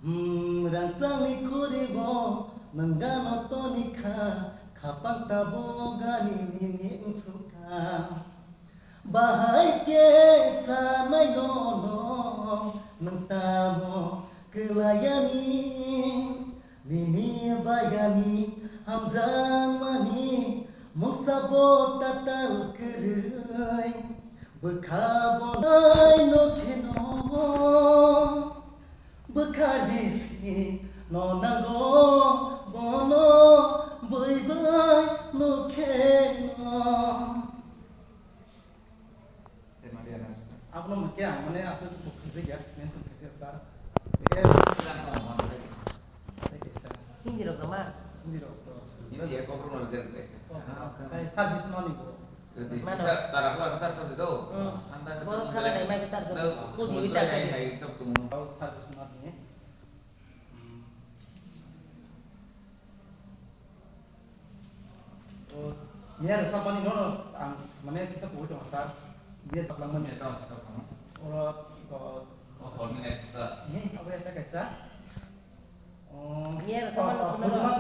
Hmm, rangchakni khuri-o nwng gano toni kha, khapang tabuk gani nini wngsuk kha. Bahai khe sanai nono nwng tamo kwlayani, nini bayani hamjakmani mungsa bo tatal kwrwi, bwkha bo nai no kheno. Bwkha risi no nango, bono bui bai no kheno. Abono mungkin ang mane asal buku kerja ya, mention kerja sir. Hindi rok nama? Hindi rok terus. Hindi ya, kok belum ada guys. Service money bro. Mana? Bisa tarah lah kita satu tu. Hmm. Anda ke Borok sana khala nai mai khe tar sabo. Anda Kuji semua ita hai sabo. Hai sab tu. Kau satu semua ni. Hmm. Oh, ni ada siapa ni nono ang mana kita buat dong sir. Dia siapa lama ni? Orang kau. Oh, kau ni kita. Ni apa ya tak sir? Miya rasa mana?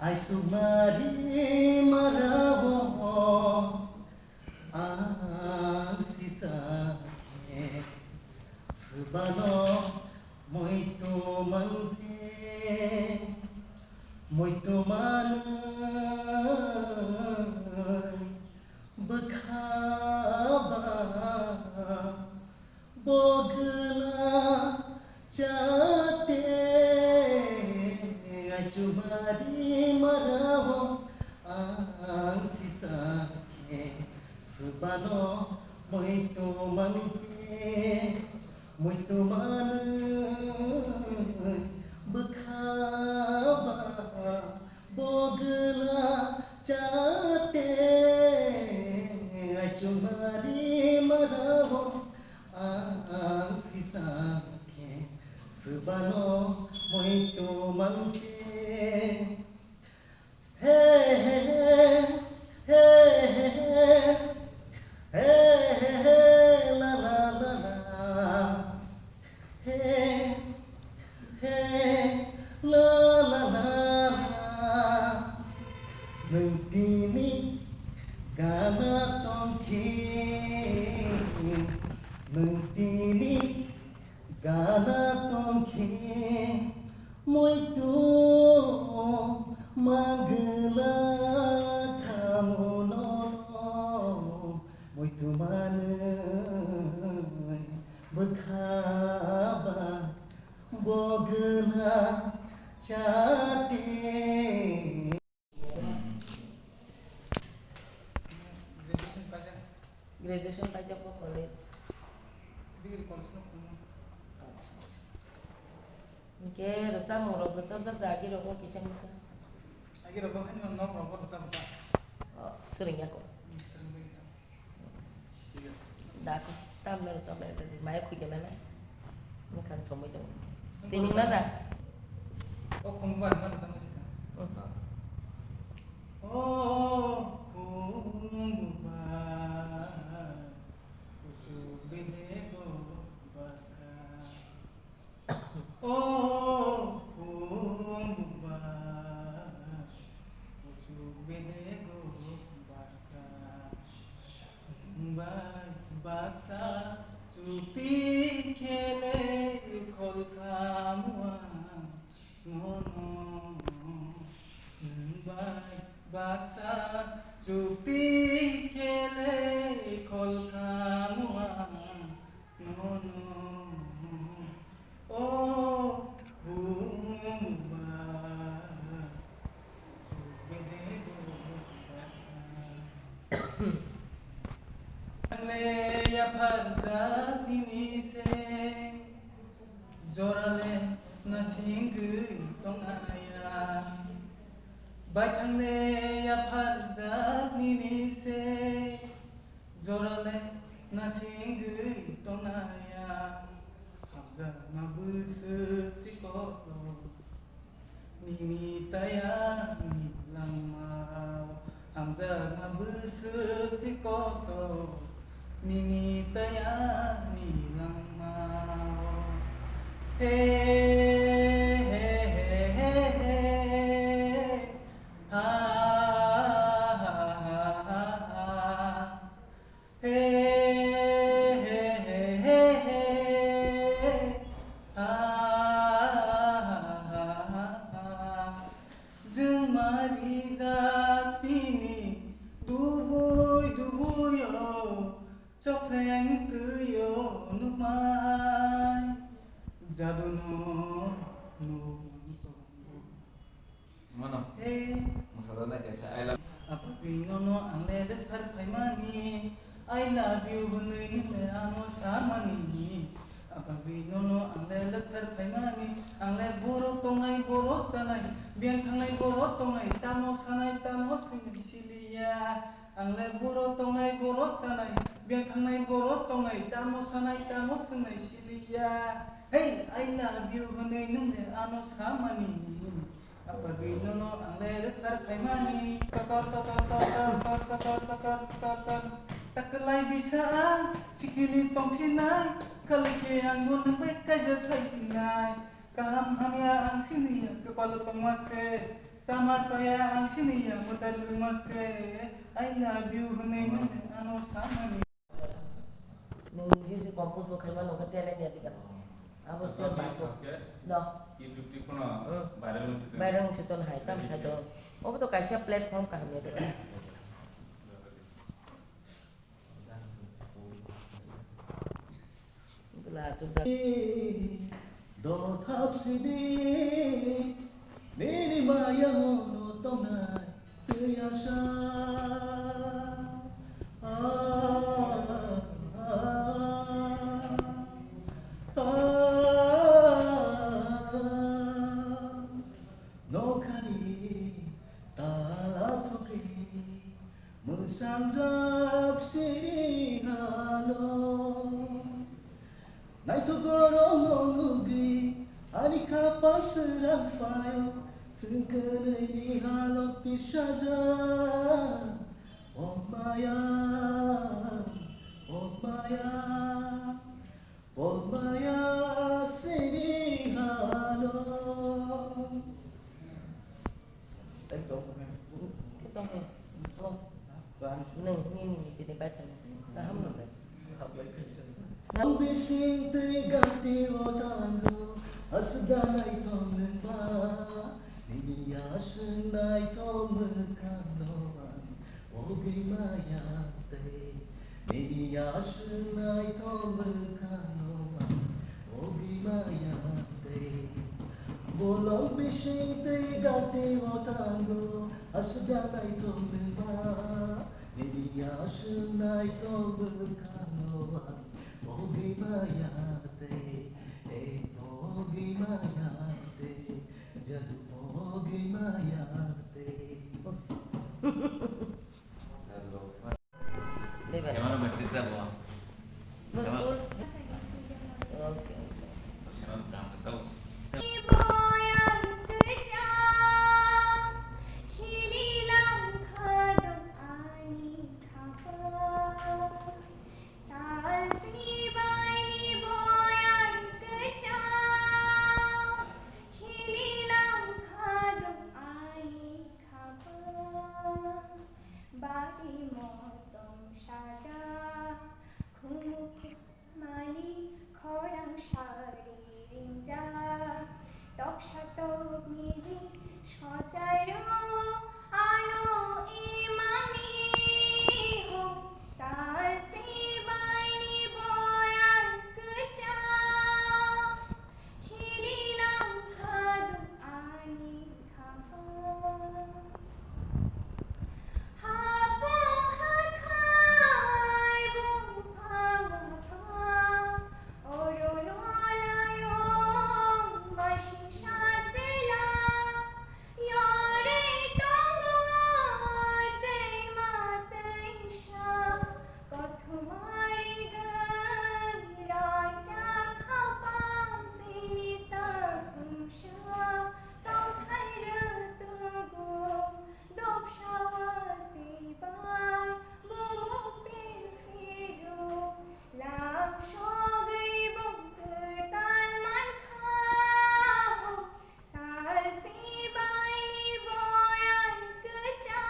Aisumari marabo ang sisa khe swbano muitu mangte muitu manwi bwkha ba. Bogla chate achumari marao ang sisa khe swbano muitu mangte muitu manwi bwkha ba. Bogla chate achumari marao ang sisa khe swbano muitu mangte he he he he he he he he la la la la. He, he, la, la, la, la. Nwng tini gana tongkhe, nwng tini gana tongkhe, muitu manglak khamu no. Muitu manwi bwkha ba bogla chate. Graduation paijak bo college. Degree college no khulmo. Acha, acha. Hingke rwchapmung rok rwchapjak da agi rogo kisa misa. Agi rogo haino nok rogo rwchapjak. Oh, swrwngya ko. Hmm, swrwngya. Thik ache. Da ko, tamle rwchapmung rwchapjak. Maya khuike nana. Mwkhang chomwi tongo. Tini na da? O khungba ma rwchapmung sida. Hmm. O khungba. Kuchuk bedego barkha. O khumba, kuchuk bedego barkha. Bai baksa chukti khele khol khamwa. Nono nwng bai baksa chukti khele khol khamwa. Nono o khumba chubede go baksa. Ang le yapharjak nini se. Jorale nasingwi tongnaya, baithangni yapharjak nini se. Jorale nasingwi tongnaya, hamjakma bwswk chikoto. Nini taya ni langmao hamjakma bwswk chikoto, nini taya ni langmao. He, he, he, he, he. Ha, ha, ha, ha, ha. Ani, I love you hwnwi nwng le ano samani. Abagwi nono ang le lepthar phaimani, ang le borok tongnai, borok chanai, beng thangnai borok tongnai, tamo sanai, tamo swngnai siliya. Ang le borok tongnai, borok chanai, beng thangnai borok tongnai, tamo sanai, tamo swngnai siliya. Hey, I love you hwnwi nwng le ano samani. Abagwi nono ang le rwkthar phaimani. Totor, totor, totor. Takwlai bisa ang sikili tongsinai. Khali khe ang bo nwng bai kaijak phaisinai. Kaham hamya ang siniya, kwpalo tongma se. Sama saya ang siniya, mwtai rwma se. I love you hwnwi nwng ano samani. Nwng G C compose bo khaima nungkha talent ya dika. Abo se ba ko. No. YouTube ti kono viral wngsi tong. Viral wngsi tong hai, tam sai do. Obo to kaisa platform kaham ya dika. Bwla chukjak. Dothap sidi nini maya ono tongnai twi asa. Ah, ah, ah. Nokhani tala thokri mwsangjak siri hano. Naithok borok no nugwi ani kha paswrang phaio, chwng kwnwi ni halok tisajak. O maya, o maya, o maya sini halok. Thank you. Thank you. Oh. Neng, nini, nini, sini baik, neng. Paham nggak? Nang bising tei gati o tango, asda naithok nengba, nini aswk naithok mwkhang no ang, ogwi maya tei. Nini aswk naithok mwkhang no ang, ogwi maya tei. Bolong bising tei gati o tango, aswk naithok nengba, nini aswk naithok mwkhang no ang, ogwi maya tei, eh, ogwi maya tei, jadu ogwi maya tei. Bye bye. Semana matrisa bo. Bos, school? Okay, okay. Semana tang tau. Salsi baini boyang kecha, khililang khadum ani khaba. Bari motom saja, khumuk mali khorang sari ringjak. Toksa tok mili sochai rw ano imani ho. Salsi baini boyang kecha, khililang khadum ani khaba. Hapung hathai bungphang bungphang, oro no layong basing sajila. Yorwi tongo twima twisa, kothoma rigan rangchak khapang tini takhumsa. Tongthai rwtwgo dopsa watwi bai bumung pirphiro, lam sogwi bung kwtal mankha ho. Salsi baini boyang kecha,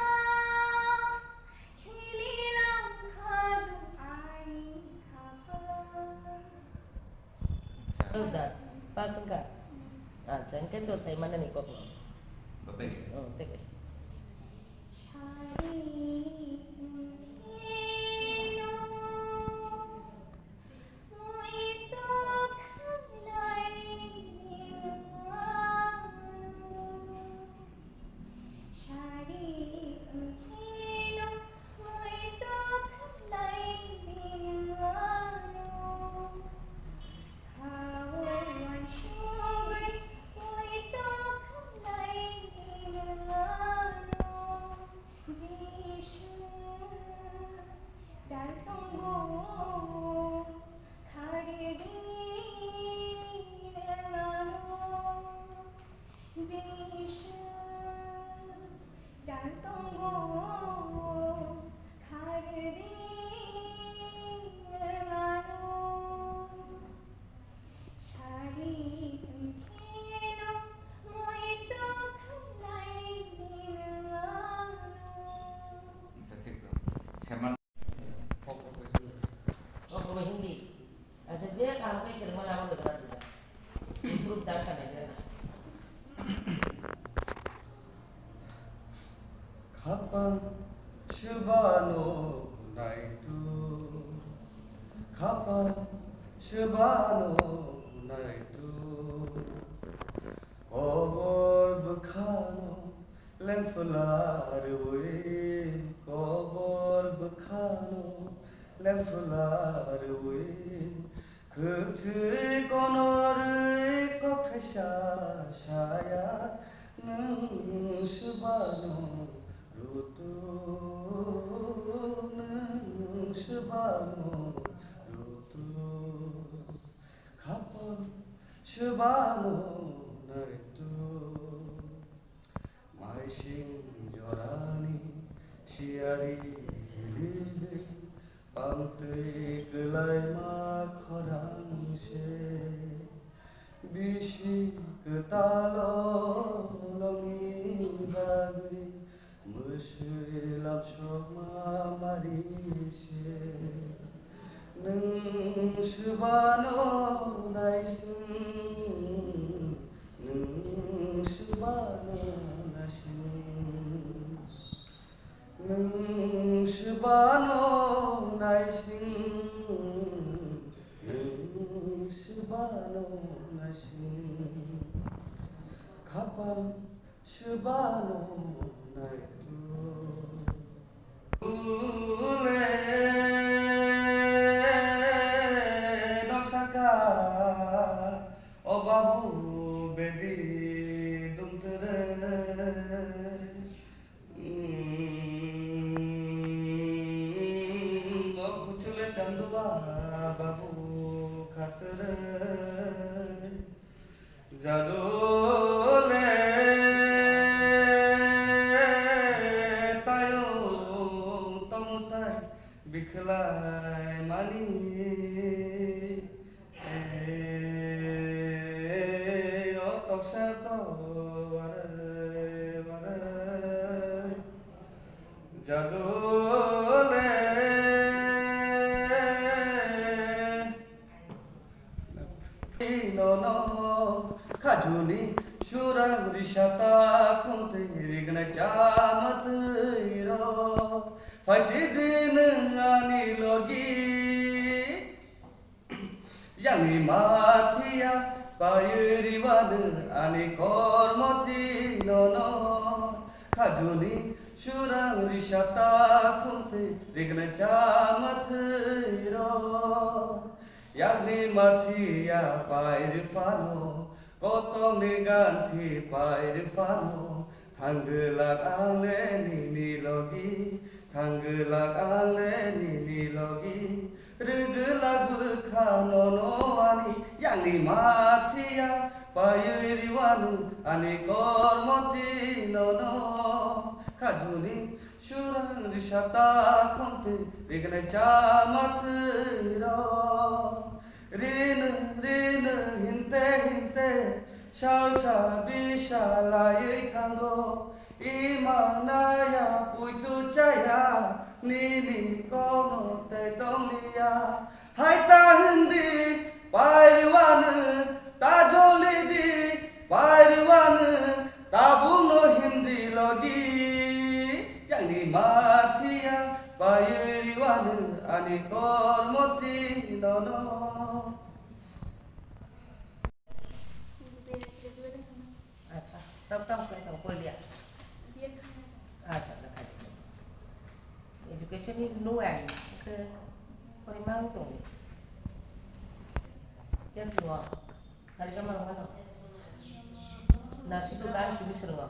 khililang khadum ani khaba. Sudah, pas wngkha? Acha, hwnkhe to sai manani kokno. Tei kaisa. Oh, tei kaisa. Sari wngkheno muituk khlai ringmano. Sari wngkheno muituk Hindi. Acha, je kaham khe swrwngmani abo logi rw di. Improve da kha nai khe. Khapang swbano naitu, khapang swbano naitu, kobor bwkhano lengphla rwi, kobor bwkhano lengphla rwi, khwktwi konorwi kok thaisa saya, nwng swbano rutu, nwng swbano rutu, khapang swbano naitu. Maising jorani siyari hilibi, pamtwi kwlaima khorang se. Bisi kwtalo longni bagwi, mwswi lamsokma mari se. Nwng swbano naising, nwng swbano naising, nwng swbano naising, nwng swbano naising, khapang swbano naitu. Ule noksaka o babu bedi dungtere. Mm, o kuchule chanduba babu khatre. Jadu le tayung tongthai bikhlai mani. Ei, o toksa to ware ware. Jadu le Nono khajuni surang risata khumtwi rignai chamatwi ro. Phaisi di nwng ani logi, yangni mathiya paiwi riwano ani kormoti nono. Khajuni surang risata khumtwi rignai chamatwi ro. Yakni mathiya pairwphano, kotongni ganthi pairwphano, thanglak ang le nini logi, thanglak ang le nini logi, rwgwlak bwkha nono ani, yakni mathiya paiwi riwano ani kormoti nono, khajuni Surang risa ta khumtwi rignai chamatwi rok. Rino, rino, hinte, hinte, salsa bisa laiwi thango. Ima naya puitu chaya, nini kokno tei tongliya. Hai ta hwndi, pairwano ta jolidi, pairwano tabukno himdi logi. Yangni mathiya, pairwano ani kormoti nono. Acha, tam tam khe tam koi liya. Acha, acha, khai. Education is no end. Khe, porimang tong. Yes, no. Sari kama rong ano. Na, situ kan sini serwa.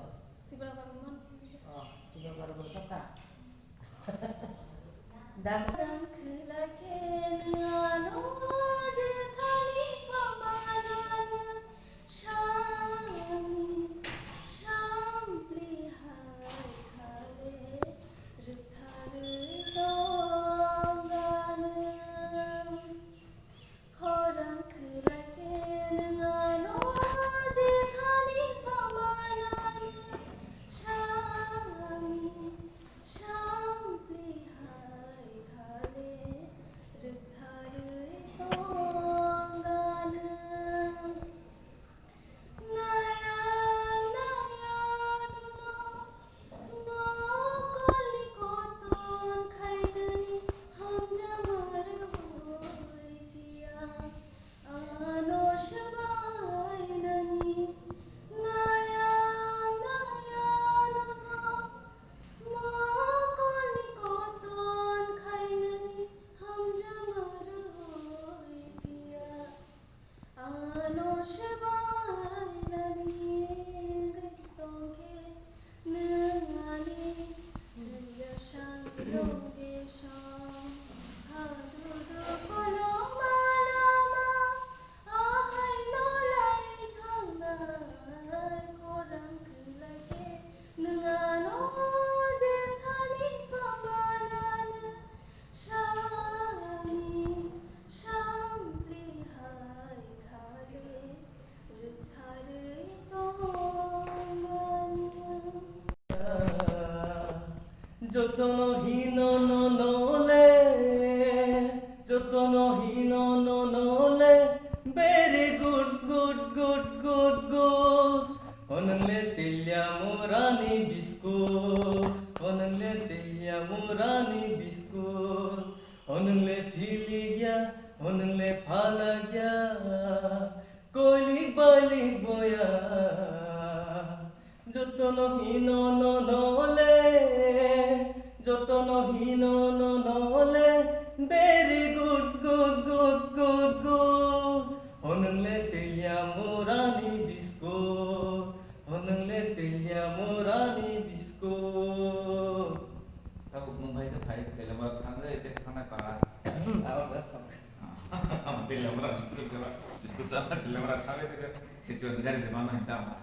Oh, tiga baru bersama. Dan. Rang khwlai khe nwng ano jethani phamanano sangni sampli hai khale rwktharwi tongano. Khorang khwlai khe nwng ano jethani phamanano sangni sampli hai khale rwktharwi Jotono hino no no le, jotono hino no no le, very good, good, good, good, good. Onongle telia morani biskut, onongle telia morani biskut. Onongle philik ya, onongle phalak ya, koilik bailik boya. Jotono hino no no le, jotono hino no no le, very good, good, good, good, good. Onongle telia morani biskut, onongle telia morani biskut. Tabuk nwng bai khe phai, telia mora thang re, bes thang nai para. Abo just thang. Telia mora biskut, telia mora thang re, bes. Sichuan gari de mano hinta ma.